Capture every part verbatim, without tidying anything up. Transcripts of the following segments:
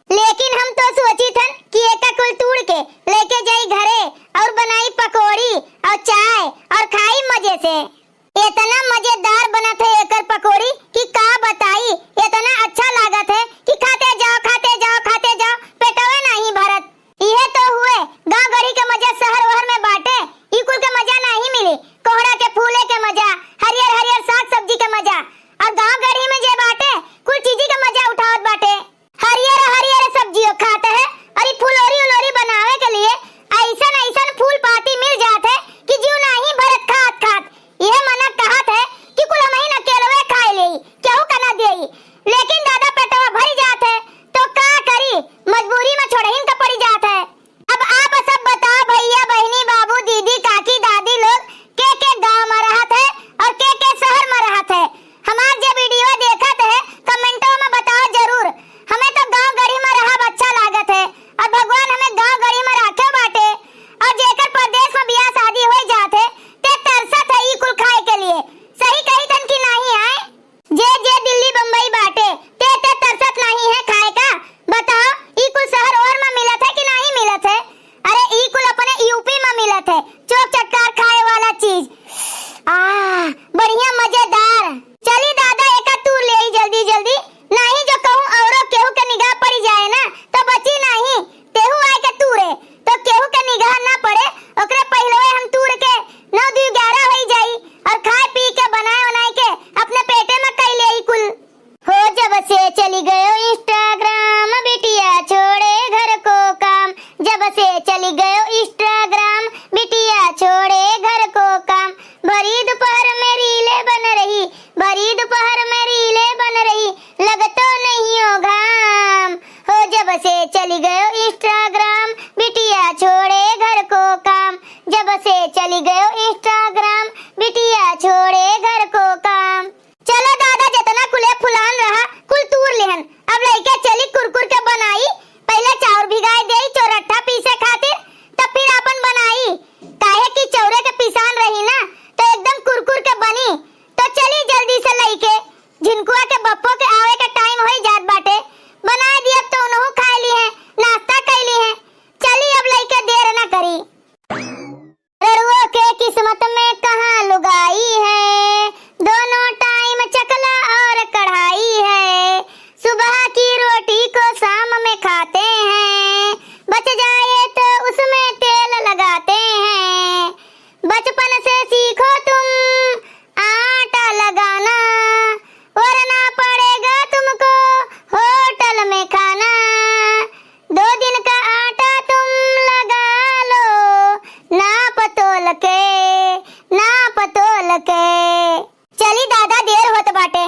लेकिन हम तो सोचित हन कि एका कुल तूड़ के लेके जाई घरे और बनाई पकौड़ी और चाय और खाई मजे से। इतना मजेदार बनत है एकर पकौड़ी कि का बताई, इतना अच्छा लागत है कि खाते जाओ, खाते जाओ, खाते जाओ, पेटवा नहीं भरत। इहे तो हुए गाँव गढ़ी के मजा, शहर ओहर में बाटे, ई कुल के मजा नहीं मिली। कोहड़ा के फूले के मजा, हरियर हरियर साग सब्जी के मजा, और गाँव गढ़ी में जे बाटे, कुल चीजी के मजा उठावत बाटे। हरियर हरियर सब्जियों खात है, और ई फुलोरी उलोरी बनावे के लिए ऐसन ऐसन फूल पाती मिल जात है कि जीव नाही भरत खात खात। इहे मना कहत है कि कुल हमहिन अकेलवे खाए लेई, केहू का ना देई, लेकिन दादा पेटवा भरी जात है, तो का करी, मजबूरी में छोड़हिन का पड़ी जात है। अब आप सब बताओ भैया, बहिनी, बाबू, दीदी, काकी, दादी लोग, के के गाँव में रहत है और के के शहर में रहत है? हमार जे video देखत है, commentों में बताओ जरूर। हमें तो गाँव गढ़ी में रहब अच्छा लागत है और भगवान हमें गाँव गढ़ी में राखे बाटे। और जेकर परदेश में बियाह शादी होई जात है, ते तरसत है ई कुल खाए के लिए। सही कही थन कि नाही आए? जे जे दिल्ली बम्बई बाटे, ते ते तरसत नाही है खाए का? बताओ, ई कुल शहर ओहर में मिलत है कि नाही मिलत है? अरे, ई कुल अपने यूपी में मिलत है, चोक चटकार खाए वाला चीज। आह, बढ़िया मजेदार। चली दादा, एका तूर लेई जल्दी जल्दी, नाही जो कहूँ औरो केहू के निगाह पड़ी जाए ना, तो बची नाही। तेहू आए के तूरे, तो केहू के निगाह ना पड़े, ओकरे पहिलवे हम तूर के नौ दू ग्यारह होई जाई, और खाए पी के बनाए उनाए के अपने पेटे में कई लेई कुल। हो जब से चली गयो Instagram, बिटिया छोड़े घर को काम। जब से चली गयो Instagram, बिटिया छोड़े घर को काम। भरी दोपहर में रीले बन रही, भरी दोपहर में रीले बन रही, लगतो नहीं हो घाम। हो जब से चली गयो Instagram, बिटिया छोड़े घर को काम। जब से चली गयो Instagram, बिटिया छोड़े घर को काम। चलो दादा, जितना कुले फुलान रहा, कुल तूर लेहन। अब लइके चली कुरकुर के बनाई, पहिले चाउर भिगाए देई चोरट्ठा पीसे खातिर, तब फिर आपन बनाई। काहे कि चौरे के पिसान रही ना, तो एकदम कुरकुर के बनी। तो चली जल्दी से लइके, झिनकुआ के बप्पो के आवे के time होई जात बाटे। बनाए दियब तो उनहू खाए ली है, नाश्ता कई ली है। चली अब लइके देर ना करी। ररुओ के किस्मत में कहाँ लुगाई है, दोनों time चकला और कढ़ाई है। सुबह की रोटी को शाम में खाते हैं, बच जाए तो उसमें तेल लगाते हैं। बचपन से सीखो तुम आटा लगाना, वरना पड़ेगा तुमको होटल में खाना। दो दिन का आटा तुम लगा लो, नाप तोल के, नाप तोल के। चली दादा, देर होत बाटे।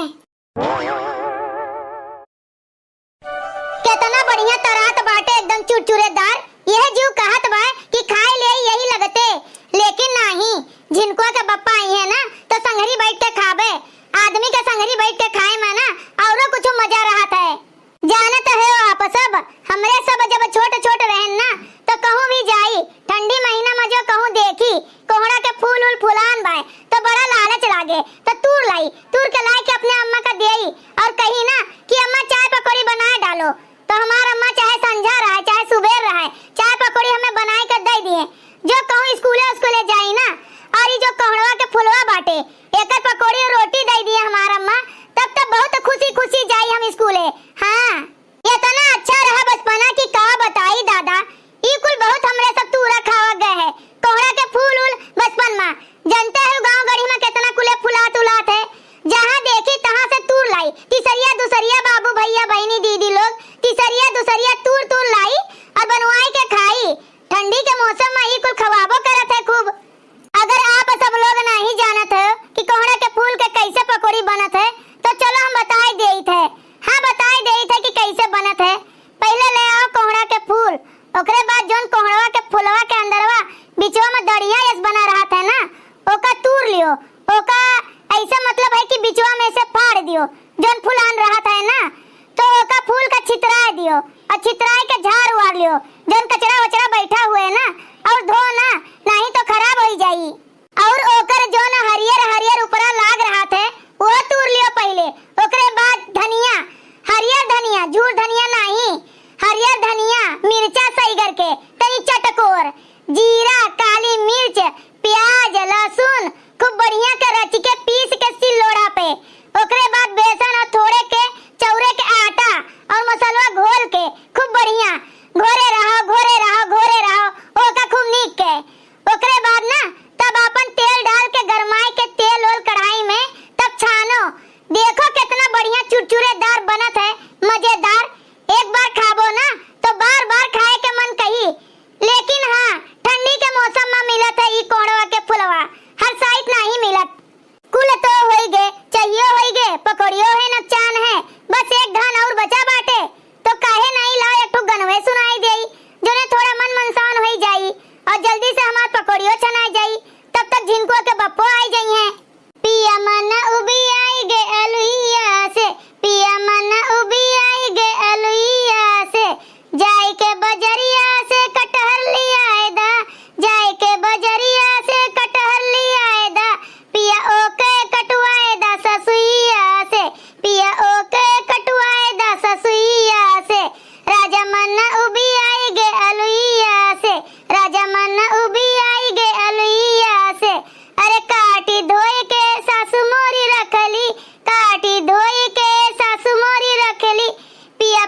केतना बढ़िया तरात बाटे, एकदम चुरचुरेदार। यह जीव कहत बा कि खाए ले यही लगते, लेकिन नाही, झिनकुआ के बप्पा आई है ना, तो संघरी बैठ के खाबे। आदमी के संघरी बैठ के खाए में ना औरो कुछ मजा रहत है। जानत हो आप सब, हमरे सब जब छोट छोट रहन ना, तो कहूँ भी जाई, ठंडी महीना में जो कहूँ देखी, कोहड़ा के फूल उल फुलान बाय, तो बड़ा लालच लागे, तो तूर लाई, तूर के लाए के अपने अम्मा का देई और कही ना कि अम्मा, चाय पकौड़ी बनाए डालो, तो हमार अम्मा चाहे संझा रहे, चाहे सुबेर रहे, चाय पकौड़ी हमें बनाए के दे दिए। जो कहूँ स्कूले, स्कूले जाई ना, और ई जो कोहड़वा के फुलवा बाटे, एकर पकौड़ी और रोटी दे दिए हमार अम्मा, तब तो बहुत खुशी खुशी जाई हम स्कूले। हाँ, इतना अच्छा रहा बचपना कि का बताई दादा, ई कुल बहुत हमरे सब तूरा खावा गए है। कोहड़ा के फूल उल बचपन में, जानते हो गाँव गढ़ी में कितना कुले फुलात उलात है, जहाँ देखी तहाँ से तूर लाई, तीसरिया दूसरिया बाबू भैया बहिनी दीदी लोग तीसरिया दूसरिया तूर तूर लाई और बनवाई के खाई। ठंडी के मौसम में ई कुल खवाबो करत है खूब। अगर आप सब लोग नाही जानत हो कि कोहड़ा के फूल के कैसे पकौड़ी बनत है, तो चलो हम बताई देइत है। हाँ, बताई देइत है कि कैसे बनत है। पहिले ले आओ कोहड़ा के फूल, ओकरे बाद जौन कोहड़वा के फुलवा के अंदरवा बिचवा में दड़िया यस बना रहत है ना, ओका तूर लियो। ओका ऐसा मतलब है कि बिचवा में से फाड़ दियो, जौन फुलान रहत है ना, तो ओका फूल का छितराए दियो और छितराए के झाड़ उआर लियो, जौन कचरा वचरा बैठा हुए ना, और धो ना, नाही तो खराब होई जाई। और ओकर जौन हरियर हरियर ऊपरा लाग रहत है, वो तूर लियो पहिले। ओकरे बाद धनिया, हरियर धनिया, झूर धनिया नाही,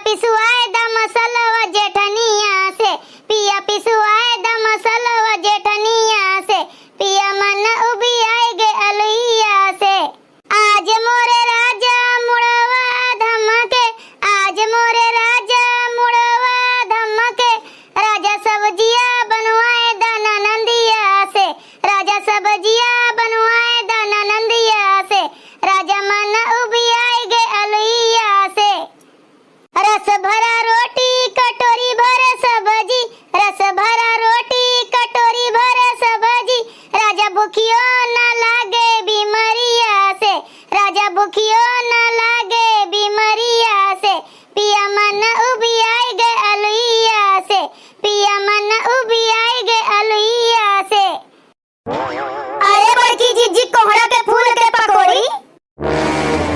पिसवाए द मसलवा जेठनिया से, पिया पिसवाए द मसलवा जेठनिया से, पिया मन उबियाए गे अलुइया से। आज मोरे राजा मुड़वा धमके, आज मोरे राजा मुड़वा धमके, राजा सब्जिया बनवाए द ननंदिया से, राजा सब्जिया बनवाए द ननंदिया से, राजा मन उबियाए गे अलुइया से। रस भरा रोटी कटोरी भर सब्जी, रस भरा रोटी कटोरी भर सब्जी, राजा भूखियो ना लागे बीमरिया से, राजा भूखियो ना लागे बीमरिया से, पिया मन उबियाए गे अलुइया से, पिया मन उबियाए गे अलुइया से। अरे बड़की जिज्जी, कोहड़ा के फूल के पकौड़ी।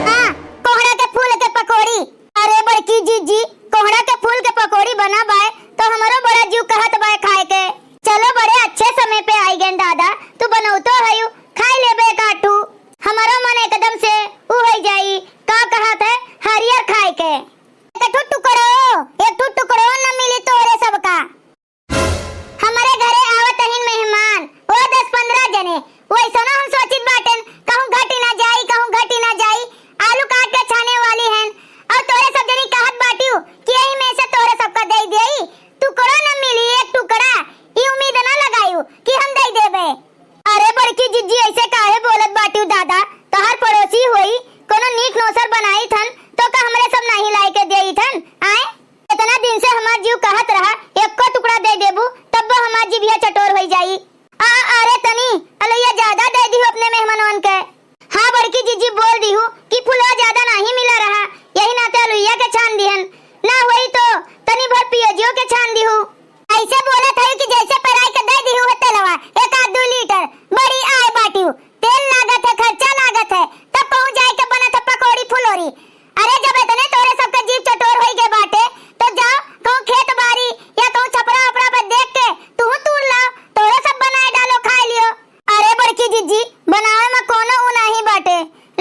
हाँ, कोहड़ा के फूल के पकौड़ी। अरे बड़की जिज्जी, कोहड़ा के फूल के पकौड़ी बना बाय, तो हमरो बड़ा जीव कहत बाय खाए के। चलो, बड़े अच्छे समय पे आई गए दादा, तू बनौतो हयू, खाई लेबे एक आध ठू। हमरो मन एकदम से उ हो जाई, का कहत है, हरियर खाए के। एक ठू टुकड़ो, एक ठू टुकड़ो न मिली तोरे सबका। हमरे घरे आवत हइन मेहमान, ओ दस पन्द्रह जने, वैसनो हम सोचित बाटेन, कहूँ घटी ना जाई, कहूँ घटी ना जाई, आलू काट के छाने वाली हन, और तोरे सब जनी कहत बाटियो कि यही में से तोरे सबका दे देई, टुकड़ो न मिली, एक टुकड़ा, ई उम्मीद ना लगायू कि हम दे देबे। अरे बड़की जिज्जी, ऐसे काहे बोलत बाटियो दादा, तोहार पड़ोसी होई, कोनो नीक नौसर बनाई थन, तो का हमरे सब नहीं लाए के देई थन, आए? इतना दिन से हमार जीव कहत रहा, एको टुकड़ा दे देबू, तब्बो हमार जीभिया चटोर होई जाई। आ, अरे तनी, अलुइया ज्यादा दे दिहू अपने मेहमानवन के। हाँ, बड़की जिज्जी बोल दिहू कि फुलवा ज्यादा नाही मिला रहा, यही नाते अलुइया के छान दिहन। ना होई तो तनी भर पियजियो के छान दिहू। ऐसे बोलत है कि जैसे पेराई के दे दिहू है तेलवा, एक आध दू लीटर। बड़ी आए बाटियो, तेल लागत है, खर्चा लागत है, तब कहूँ जाए के बनत है पकौड़ी फुलौरी। अरे, जब इतने तोरे सबके जीव चटोर होई गए बाटे, तो जाओ कहूँ खेत बारी या कहूँ छपरा उपरा पे देख के तू तूर लाओ, तोरे सब बनाए डालो, खाए लियो। अरे बड़की जिज्जी, बनावे में कोनो उ नाही बाटे,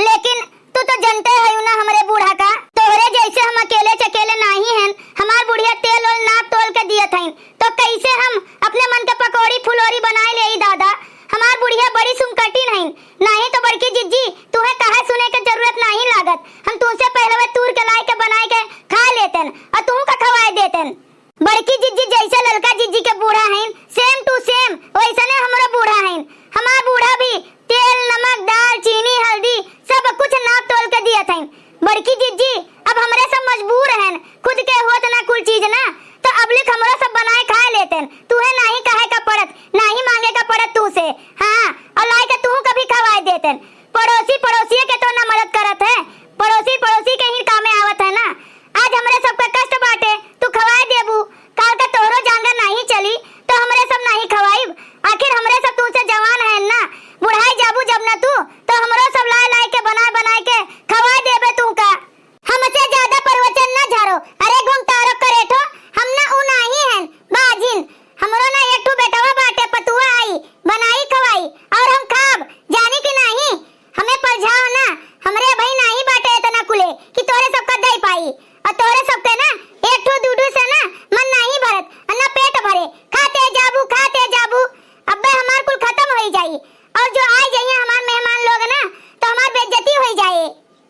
लेकिन तू तो जनते हयू ना हमरे बूढ़ा का, तोहरे जैसे हम अकेले चकेले नाही हन। हमार बुढ़िया तेल ओल नाप तोल के दियत हईन, तो कैसे हम अपने मन के पकौड़ी फुलौरी बनाए लेई दादा? हमार बुढ़िया बड़ी सुमकटिन हईन, नाही तो बड़की जिज्जी तुहे कहे सुने के जरूरत नाही लागत, हम तुहसे पहलवे तूर के लाए के बनाए के खा लेतन और तुहू का खवाए देतन। बड़की जिज्जी जैसे ललका जिज्जी के बूढ़ा हईन, same to same वैसने हमरो बूढ़ा हईन। हमार बूढ़ा भी तेल, नमक, दाल, चीनी, हल्दी सब कुछ नाप तोल के दियत हईन। बड़की जिज्जी, अब हमरे सब मजबूर हन, खुद के होत ना कुल चीज ना, तो अबलिक हमरो सब बनाए खाए लेतन, तुहे नाही कहे का पड़त, नाही मांगे का पड़त तू से। हाँ, और लाए के तू कभी खवाए देतन। पड़ोसी पड़ोसिए के तो ना मदद करत है, पड़ोसी पड़ोसी के ही कामे आवत है ना। आज हमरे सबके कष्ट बाटे, तू खवाए देबू, काल का तोहरो जांगर नाही चली, तो हमरे सब नाही खवाइब। आखिर हमरे सब तू से जवान है ना, बुढ़ाई जाबू जब ना तू, तो हमरो सब लाए लाए के बनाए बनाए के खवाए देबे तू का। हमसे ज्यादा प्रवचन ना झारो। अरे घुमतारो करेठो, हम ना उ नाही हन, बाझिन। हमरो ना एक ठो बेटवा बाटे, पतुआ आई, बनाई खवाई, और हम खाब, जानी कि नाही? हमें परझाओ ना, हमरे अबही नाही बाटे इतना कुले कि तोरे सबका दे पाई। और तोरे सबके ना एक ठो दू ठो से ना मन नाही भरत, और ना पेट भरे, खाते जाबू, खाते जाबू। अब्बे हमार कुल खत्म होई जाई, और जो आई जाइए हमार मेहमान लोग ना, तो हमार बेइज्जती होई जाए।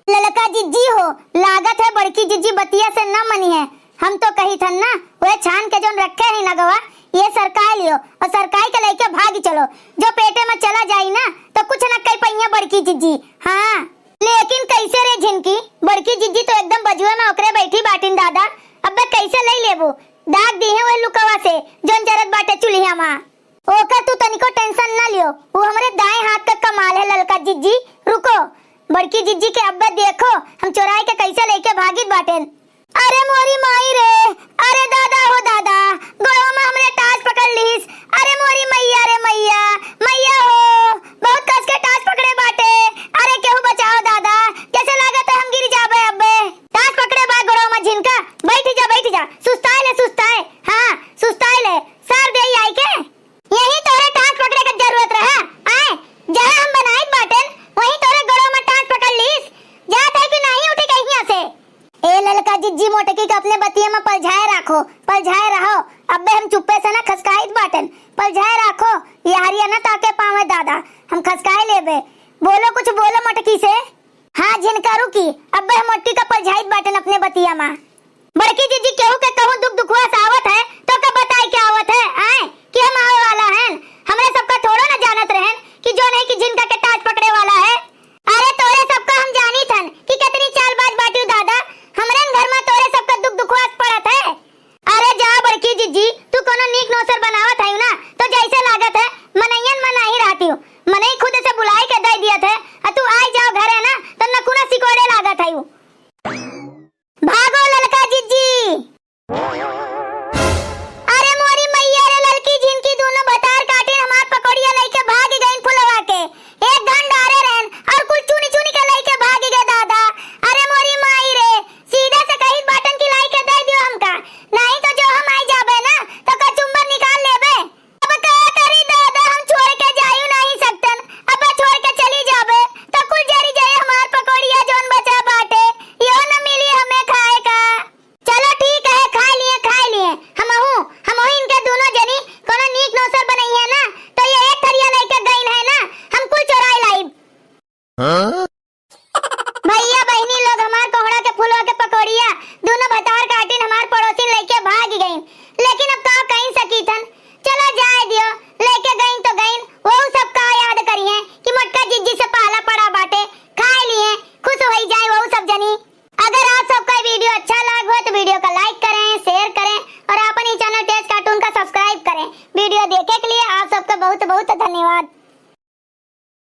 ललका जिज्जी हो, लागत है बड़की जिज्जी बतिया से न मनी है। हम तो कही थन ना, वह छान के जोन रखे है नगवा, ये सरकाई लियो और सरकाई के लेके भागी चलो। जो पेटे में चला जाई ना, तो कुछ न कही पइया बड़की जिज्जी। हाँ, लेकिन कैसे रे झिनकी, बड़की जिज्जी तो एकदम बजुए में ओकरे बैठी बाटिन दादा। अब्बे कैसे ले लेबू? दाग दी है वह लुकवा से, जोन जरत बाटे चुलिया मा। ओकर तू तनिको tension ना लियो, वो हमरे दाएं हाथ का कमाल है ललका जिज्जी। रुको, बड़की जिज्जी के अब्बे देखो, हम चोराई के कैसे लेके भागित बाटेन। अरे मोरी माई रे, अरे दादा हो दादा, गोड़वा में हमरे टास पकड़ लीस। अरे मोरी मैया रे मैया, मैया हो, बहुत कस के टास पकड़े बाटे। अरे केहू बचाओ दादा, जैसे लागत है हम गिर जाबे अब्बे। टास पकड़े बा गोड़वा में झिनका, बैठ जा, बैठ जा, सुस्ताए ले, सुस्ताए, हाँ, सुस्ताए ले, सार दे आई के। यही तोरे टांस पकड़े के जरूरत रहा, आए? जहाँ हम बनाइत बाटेन, वहीं तोरे गोड़वा में टांस पकड़ लीस। जात है कि नाही उठे के हियाँ से? ए ललका जिज्जी मोटकी ठीक, अपने बतिया मा पलझाए राखो, पलझाए रहो। अब्बे हम चुप्पे से ना खसकाइत बाटेन, पलझाए राखो। यहरिया ना ताके पावे दादा, हम खसकाए लेबे। बोलो कुछ बोलो मोटकी से। हाँ झिनकारू की, अब्बे हम मोटकी का पलझाइत बाटेन अपने बतिया मा। बड़की जिज्जी, केहू के कहूँ दुख दुखवास आवत है, तो का बताई के आवत है, आए? कि हम आवे वाला हन? हमरे सबका थोड़ो ना जानत रहन कि जौन है कि झिनका के टाच पकड़े वाला है। अरे तोरे सबका हम जानी थन कि कितनी चालबाज बाटियो दादा, हमरे घर मा तोरे सबका दुख दुखवास पड़त है। अरे जा बड़की जिज्जी, तू कोनो नीक नौसर बनावत है ना, तो जैसे लागत है मनइयन मा नहीं रहतियो, मनई खुद से बुलाई के दे दियत है, आ तू आई जाओ घरे ना, तो नकुना सिकोड़े लागत है। भागो ललका जिज्जी। अरे मोरी मैया रे, ललकी झिनकी दूनो भतार काटिन हमार पकौड़िया लइके भाग गइन फुलवा के। एक घन डारे रहन और कुल चुनी चुनी के लइके भाग गए दादा। अरे मोरी माई रे, सीधे से कहित बाटन कि लइके दे दियो हमका, नहीं तो जो हम आई जाबे ना तो कचुम्बर निकाल लेबे। अब का करी दादा, हम छोड़ के जायु नहीं सकतन। अब छोड़ के चली जाबे तो कुल जरी जाए हमार पकौड़िया जौन बचा बाटे, यो न मिली हमें खाए का। चलो ठीक है, खाए लिए, खाए लिए। हमहू, हमहू इनके दूनो जनी कोनो नीक नौसर बनइहे ना, तो ये एक थरिया लइके गइन है ना, हम कुल चोराई लाइब। हाँ? भैया बहिनी लोग, हमार कोहड़ा के फुलवा के पकौड़िया दूनो भतार काटिन हमार पड़ोसिन लइके भाग गइन, लेकिन अब का कहीं सकीथन। चलो जाए दियो, लइके गइन तो गइन, वहू सब का याद करिहे कि मोटका जिज्जी से पाला पड़ा बाटे, खाए लिए, खुश होई जाए वहू सब जनी। अगर आप सबका वीडियो अच्छा लाग हो तो वीडियो का लाइक करें, शेयर करें और आपन ही चैनल तेज कार्टून का सब्सक्राइब करें। वीडियो देखे के लिए आप सबका बहुत बहुत धन्यवाद।